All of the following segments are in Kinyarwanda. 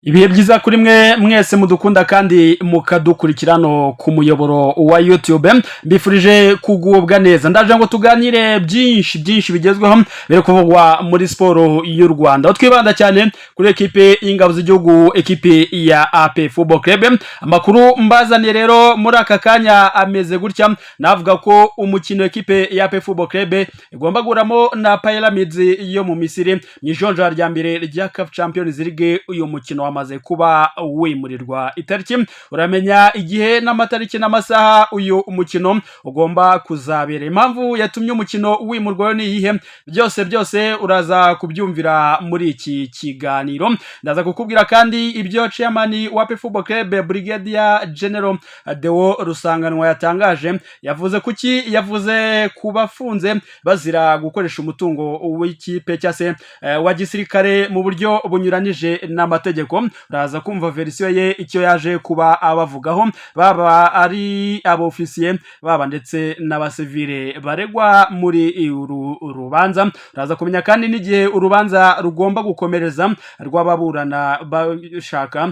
Ibihe byiza kuri mwe mwese mudukunda kandi mukadukurikira hano ku muyoboro wa YouTube. Mbifurije kugubwa neza. Ndaje ngo tuganire byinshi byinshi bigezweho biri kuvugwa muri siporo y'u Rwanda, aho twibanda cyane kuri ekipe y'ingabo z'igihugu, ekipe ya APR Football Club. Amakuru mbazaniye rero muri aka kanya ameze gutya: navuga ko umukino ekipe ya APR Football Club igomba guhuramo na Pyramids yo mu Misiri mu ijonjora rya mbere rya CAF Champions League, uyu mukino wamaze kuba wimurirwa itariki. Uramenya igihe n'amatariki n'amasaha uyu mukino ugomba kuzabera. Impamvu yatumye umukino wimurwa ni iyihe? Byose byose uraza kubyumvira muri iki kiganiro. Ndaza kukubwira kandi ibyo chairman wa APR Football Club, Brigadier General Deo Rusanganwa, yatangaje. Yavuze kuki? Yavuze ku bafunze bazira gukoresha umutungo w'ikipe cyangwa se wa gisirikare mu buryo bunyuranije n'amategeko. Uraza kumva version ye, icyo yaje kuba abavugaho, baba ari abofisiye, baba ndetse n'abasivile baregwa muri uru rubanza. Uraza kumenya kandi n'igihe urubanza rugomba gukomereza rw'ababurana bashaka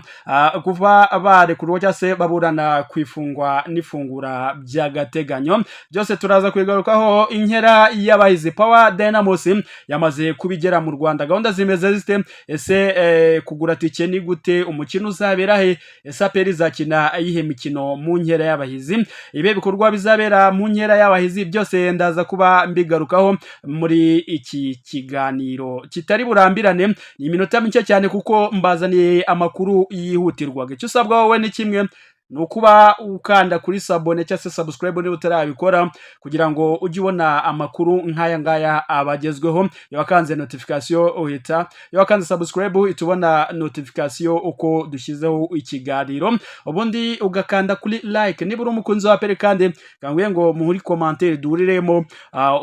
kuba barekurwa cyangwa se baburana ku ifungwa n'ifungura by'agateganyo. Byose turaza kubigarukaho. Inkera y'abahizi, Power Dynamos, yamaze kubigera mu Rwanda. Gahunda zimeze zite? Ese kugura tike ni gute? Umukino uzabera he? Ese APR izakina iyihe mikino mu nkera y'abahizi? Ibe bikorwa bizabera mu nkera y'abahizi, byose ndaza kuba mbigarukaho muri iki kiganiro kitari burambirane. Ni iminota mike cyane kuko mbazaniye amakuru yihutirwaga. Icyo usabwa wowe ni kimwe, ni ukuba ukanda kuri s'abonner cyangwa se subscribe niba utarabikora, kugira ngo ujye ubona amakuru nk'aya ngaya abagezweho. Iyo wakanze notification uhita, iyo wakanze subscribe uhita ubona notification uko dushyizeho ikiganiro, ubundi ugakanda kuri like niba uri umukunzi wa APR. Kandi kangwiye ngo muri commentaire duhuriremo,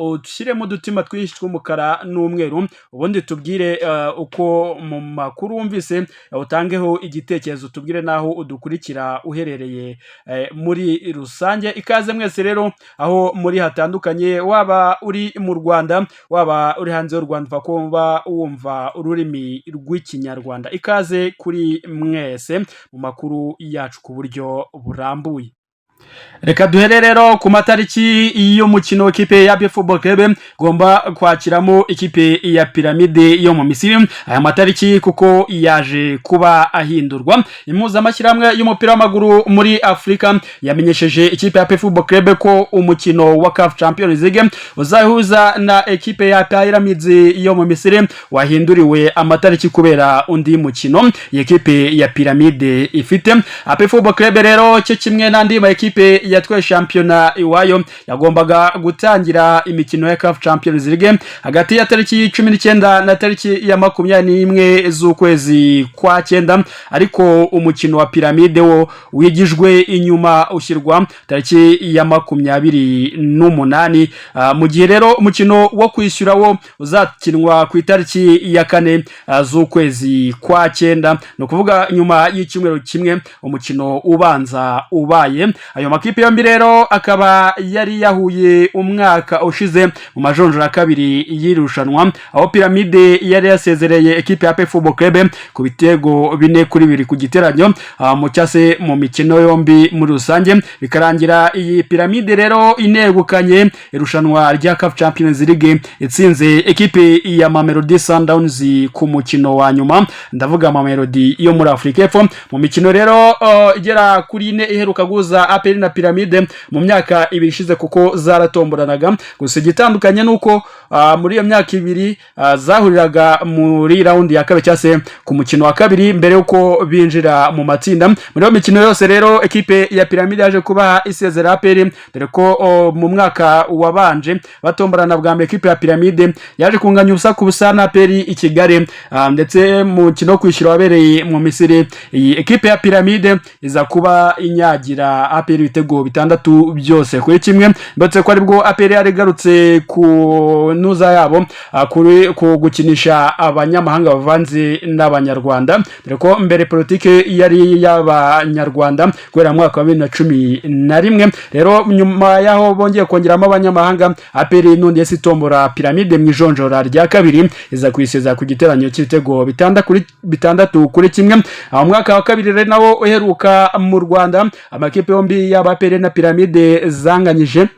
ushyiremo udutima twinshi tw'umukara n'umweru, ubundi tubwire uko mu makuru wumvise, utangeho igitekerezo, tubwire n'aho udukurikira uherereye muri rusange. Ikaze mwese rero aho muri hatandukanye, waba uri mu Rwanda, waba uri hanze y'u Rwanda, upfa kuba wumva ururimi rw'Ikinyarwanda. Ikaze kuri mwese mu makuru yacu ku buryo burambuye. Reka duhere rero ku matariki y'umukino w'ikipe ya APR Football Club igomba kwakiramo ikipe ya Piramide yo mu Misiri. Aya matariki kuko yaje kuba ahindurwa, impuzamashyirahamwe y'umupira w'amaguru muri Afurika yamenyesheje ikipe ya APR Football Club ko umukino wa CAF Champions League uzahuza na ekipe ya Pyramids yo mu Misiri wahinduriwe amatariki kubera undi mukino iyi ekipe ya Piramide ifite. APR Football Club rero, cyo kimwe n'andi ma ekipe yatwaye shampiyona iwayo, yagombaga gutangira imikino ya CAF Champions League hagati ya tariki 19 na tariki ya 21 z'ukwezi kwa cyenda, ariko umukino wa Piramide wo wigijwe inyuma ushyirwa tariki ya 28, mu gihe rero umukino wo kwishyura wo uzakinwa ku itariki ya 4 z'ukwezi kwa cyenda, ni ukuvuga nyuma y'icyumweru kimwe umukino ubanza ubaye. Ayo makipe yombi rero akaba yari yahuye umwaka ushize mu majonjora ya kabiri y'irushanwa, aho Piramide yari yasezereye ekipe ya APR Football Club ku bitego 4-2 ku giteranyo mu cyase mu mikino yombi muri rusange, bikarangira iyi Piramide rero inegukanye irushanwa rya CAF Champions League, itsinze ekipe ya Mamelodi Sundowns ku mukino wa nyuma, ndavuga Mamelodi yo muri Afurika y'Epfo. Mu mikino rero igera kuri ine iheruka guhuza APR na Piramide mu myaka 2 ishize, kuko zaratomboranaga, gusa igitandukanye nuko muri iyo myaka 2 zahuriraga muri round ya kabiri cyangwa se ku mukino wa kabiri mbere yuko binjira mu matsinda. Muri iyo mikino yose rero, ekipe ya Piramide yaje kuba isezera APR, dore ko mu mwaka wabanje batomborana bwa mbere, ekipe ya Piramide yaje kunganya 0-0 na APR i Kigali, ndetse mu mukino wo kwishyura wabereye mu Misiri, iyi ekipe ya Piramide iza kuba inyagira APR. APR ibitego 6-1, ndetse ko aribwo APR yari igarutse ku ntuza yabo, kuri ku gukinisha abanyamahanga bavanze n'Abanyarwanda, dore ko mbere politike yari y'Abanyarwanda guhera mu mwaka wa 2011. Rero nyuma y'aho bongeye kongeramo abanyamahanga, APR n'undi yahise itombora Pyramide mu ijonjora rya kabiri, iza kuyiseza ku giteranyo cy'ibitego 6-1. Aho mwaka wa kabiri rero nawo uheruka mu Rwanda, amakipe yombi yaba APR na Pyramide zanganyije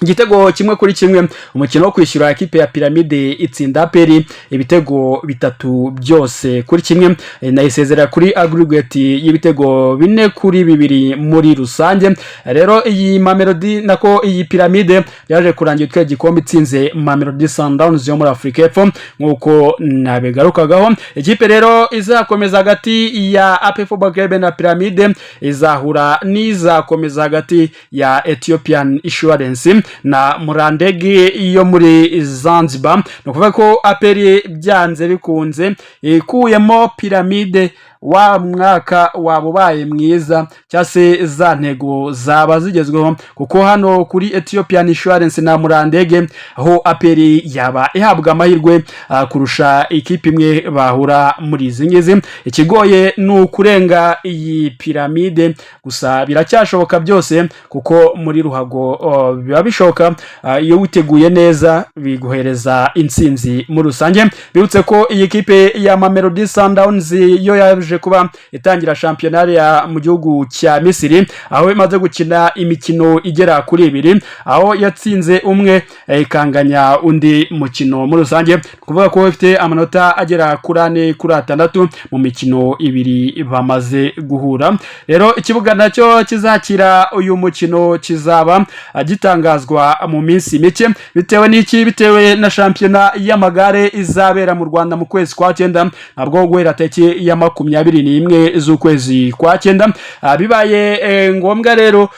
igitego 1-1. Umukino wo kwishyura, ekipe ya Pyramide itsinda APR ibitego 3-1, inayisezera kuri aggregate y'ibitego 4-2 muri rusange. Rero iyi Mamelodi, nako iyi Pyramide, yaje kurangira itwaye igikombe itsinze Mamelodi Sundowns yo muri Afurika y'Epfo, nk'uko nabigarukagaho. Ikipe rero izakomeza hagati ya APR Football Club na Pyramide izahura n'izakomeza hagati ya Ethiopian Insurance na Mlandege yo muri Zanzibar. Ni ukuvuga ko APR byanze bikunze ikuyemo Pyramide, wa mwaka waba ubaye mwiza, cyangwa se za ntego zaba zigezweho, kuko hano kuri Ethiopian Insurance na Mlandege aho APR yaba ihabwa amahirwe kurusha ikipe imwe bahura muri izi ngizi. Ikigoye ni ukurenga iyi Pyramide, gusa biracyashoboka byose, kuko muri ruhago biba bishoboka. Iyo witeguye neza biguhereza intsinzi muri rusange. Bibutse ko iyi kipe ya Mamelodi Sundowns yo yaje kuba itangira shampiyona ya mu gihugu cya Misiri, aho imaze gukina imikino igera kuri ibiri, aho yatsinze umwe, ikanganya undi mukino. Muri rusange kuvuga ko ifite amanota agera kuri ane kuri atandatu mu mikino ibiri bamaze guhura. Rero ikibuga nacyo kizakira uyu mukino kizaba gitangazwa mu minsi mike. Bitewe n'iki? Bitewe na shampiyona y'amagare izabera mu Rwanda mu kwezi kwa cyenda, ntabwo guhera tariki ya 21 z'ukwezi kwa cyenda. Bibaye ngombwa rero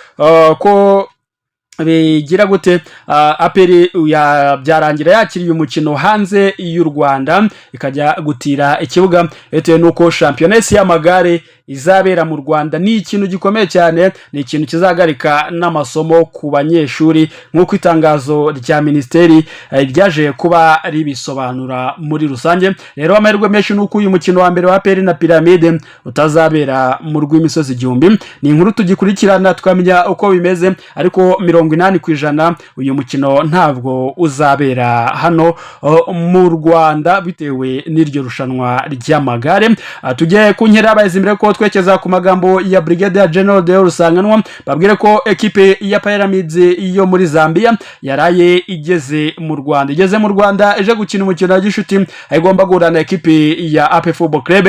ko bigira gute, APR byarangira yakiriye umukino hanze y'u Rwanda, ikajya gutira ikibuga, bitewe n'uko shampiyona y'isi y'amagare izabera mu Rwanda. Ni ikintu gikomeye cyane, ni ikintu kizahagarika n'amasomo ku banyeshuri, nk'uko itangazo rya minisiteri ryaje kuba ribisobanura muri rusange. Rero amahirwe menshi ni uko uyu mukino wa mbere wa APR na Pyramide utazabera mu rw'imisozi igihumbi. Ni inkuru tugikurikirana tukamenya uko bimeze, ariko 80% uyu mukino ntabwo uzabera hano mu Rwanda bitewe n'iryo rushanwa ry'amagare. Tujye ku nkera y'abahizi mbere ko twerekeza ku magambo ya Brigadier General Deo Rusanganwa. Babwire ko ekipe ya Pyramids yo muri Zambia yaraye igeze mu Rwanda, igeze mu Rwanda eje gukina umukino wa gishuti, aho igomba guhura na ekipe ya APR Football Club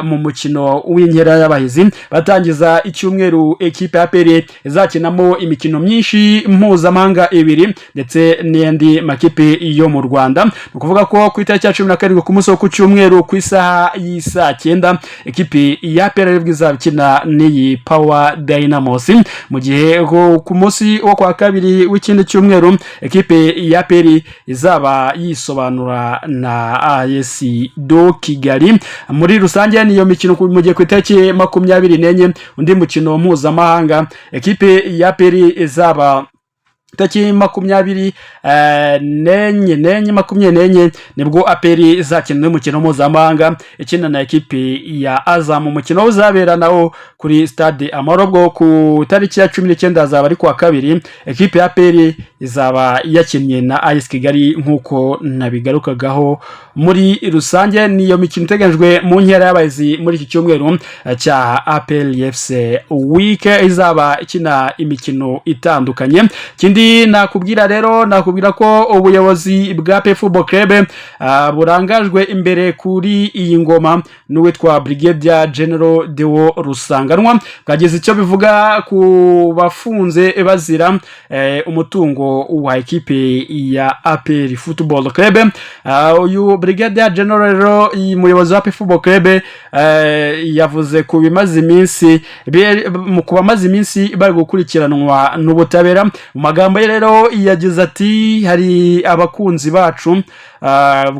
mu mukino w'inkera y'abahizi batangiza icyumweru ekipe ya APR izakinamo imikino myinshi mpuzamahanga ibiri ndetse n'andi makipe yo mu Rwanda. Ni ukuvuga ko ku itariki ya 17, ku munsi wo ku cyumweru, ku isaha y'isaa 9, ekipe ya APR aribwo izaba ikina n'iyi Power Dynamos, mu gihe ku munsi wo kwa kabiri w'ikindi cyumweru ekipe ya APR izaba yisobanura na AS de Kigali. Muri rusange niyo mikino, mu gihe ku itariki 24 undi mukino mpuzamahanga ekipe ya APR izaba tariki 24, nenye 24, nibwo APR izakina n'umukino mpuzamahanga ikina na ekipi ya Azam. Umukino uzabera nawo kuri Stade Amahoro. Bwo ku tariki ya 19, azaba ari kuwa kabiri, ekipe ya APR izaba yakinnye na AS Kigali, nk'uko nabigarukagaho. Muri rusange niyo mikino iteganyijwe mu nkera y'abahizi muri iki cyumweru cya APR FC Week izaba ikina imikino itandukanye. Ikindi nakubwira rero, nakubwira ko ubuyobozi bwa APR Football Club burangajwe imbere kuri iyi ngoma n'uwitwa Brigadier General Deo Rusanganwa bwagize icyo bivuga ku bafunze bazira umutungo wa ekipe ya APR Football Club. Uyu Brigadier General rero, umuyobozi wa APR Football Club, yavuze ku bimaze iminsi mu ku bamaze iminsi bari gukurikiranwa n'ubutabera. Mu magambo ye rero yagize ati: "Hari abakunzi bacu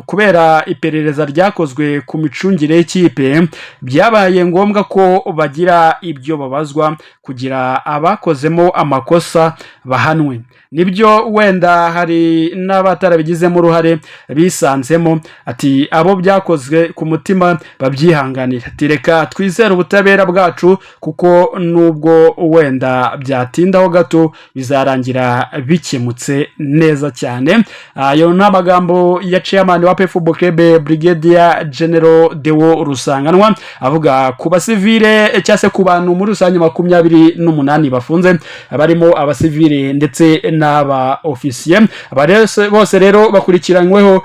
kubera iperereza ryakozwe ku micungire y'ikipe, byabaye ngombwa ko bagira ibyo babazwa kugira abakozemo amakosa bahanwe. Nibyo, wenda hari n'abatarabigizemo uruhare bisanzemo. Ati abo byakozwe ku mutima babyihanganira. Ati reka twizere ubutabera bwacu, kuko nubwo wenda byatindaho gato, bizarangira bikemutse neza cyane. Ayo ni amagambo ya chairman wa APR Football Club, Brigadier General Deo Rusanganwa, avuga ku basivile cyangwa se ku bantu muri rusange 28 bafunze, barimo abasivile ndetse n'aba ofisiye. Aba bose rero bakurikiranyweho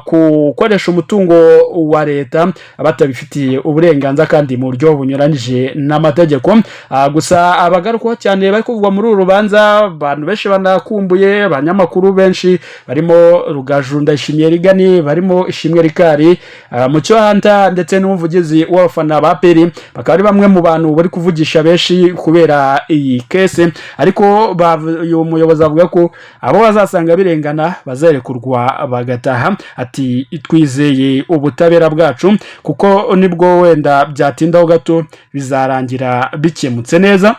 gukoresha umutungo wa leta batabifitiye uburenganzira kandi mu buryo bunyuranyije n'amategeko. Gusa abagarukwaho cyane bari kuvugwa muri uru rubanza, abantu benshi banakumbuye, abanyamakuru benshi barimo Rugaju Ndayishimiye Rigani, barimo Ishimwe Rikari, Mucyo Hanta, ndetse n'umuvugizi w'abafana ba APR, bakaba ari bamwe mu bantu bari kuvugisha benshi kubera iyi case. Ariko uyu muyobozi avuga ko abo bazasanga birengana bazerekurwa bagataha. Ati twizeye ubutabera bwacu, kuko nibwo wenda byatindaho gato, bizarangira bikemutse neza.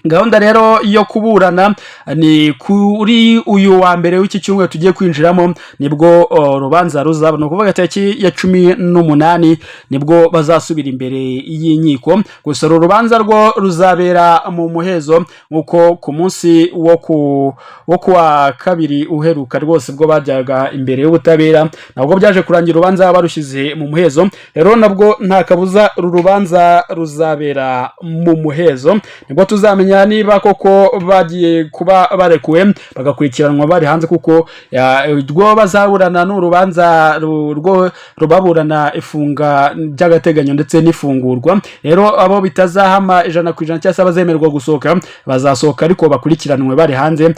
Gahunda rero yo kuburana ni kuri uyu wa mbere w'iki cyumweru tugiye kwinjiramo, nibwo urubanza ruzaba, ni ukuvuga tariki ya 18 nibwo bazasubira imbere y'inkiko. Gusa uru rubanza rwo ruzabera mu muhezo, nk'uko ku munsi wo kuwa kabiri uheruka rwose bwo bajyaga imbere y'ubutabera, nabwo byaje kurangira urubanza barushyize mu muhezo. Rero nabwo nta kabuza uru rubanza ruzabera mu muhezo, nibwo tuzamenya niba koko bagiye kuba barekuwe bagakurikiranwa bari hanze, kuko rwo bazaburana n'urubanza rwo rubaburana ifunga by'agateganyo ndetse n'ifungurwa. Rero abo bitazahama 100% cyangwa se abazemerwa gusohoka bazasohoka, ariko bakurikiranwe bari hanze,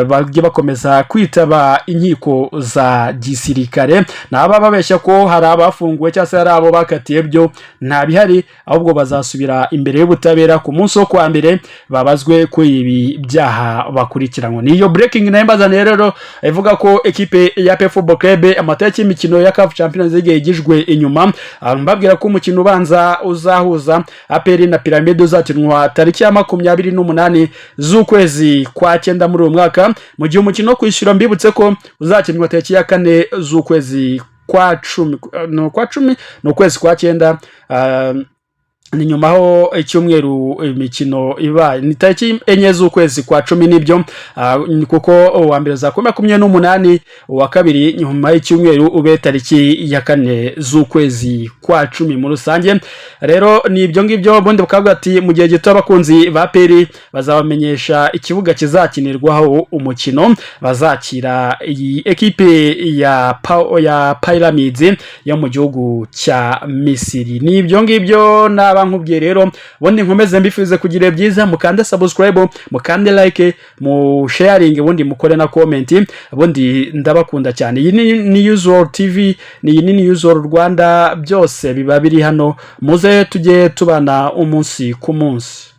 bajye bakomeza kwitaba inkiko za gisirikare. Naba babeshya ko hari abafunguwe cyangwa se hari abo bakatiye, byo nta bihari, ahubwo bazasubira imbere y'ubutabera ku munsi wo kuwa mbere, babazwe kuri ibi byaha bakurikiranywe. Niyo breaking nayo mbazaniye rero, ivuga ko ekipe ya APR Football Club amatariki y'imikino ya CAF Champions League yigijwe inyuma. Mbabwira ko umukino ubanza uzahuza APR na Pyramide uzakinwa tariki ya 28 z'ukwezi kwa cyenda muri uyu mwaka, mu gihe umukino wo kwishyura, mbibutse ko uzakinwa tariki ya 4 z'ukwezi kwa cumi, ni ukwa cumi, ni ukwezi kwa cyenda, ni nyuma aho icyumweru imikino ibaye, ni tariki 4 z'ukwezi kwa cumi nibyo, kuko uwa mbere za 28, uwa kabiri nyuma y'icyumweru ube tariki ya 4 z'ukwezi kwa cumi. Muri rusange rero ni ibyo ngibyo. Ubundi bakavuga ati mu gihe gito abakunzi ba APR bazabamenyesha ikibuga kizakinirwaho umukino bazakira iyi ekipe ya Pyramids yo mu gihugu cya Misiri. Ni ibyo ngibyo naba nkubwiye rero. Ubundi nkomeze mbifurize kugira byiza, mukande subscribe, mukande like, mu sharing, ubundi mukore na comment. Ubundi ndabakunda cyane. Iyi ni News World TV, ni iyi ni News World Rwanda, byose biba biri hano. Muze tujye tubana umunsi ku munsi.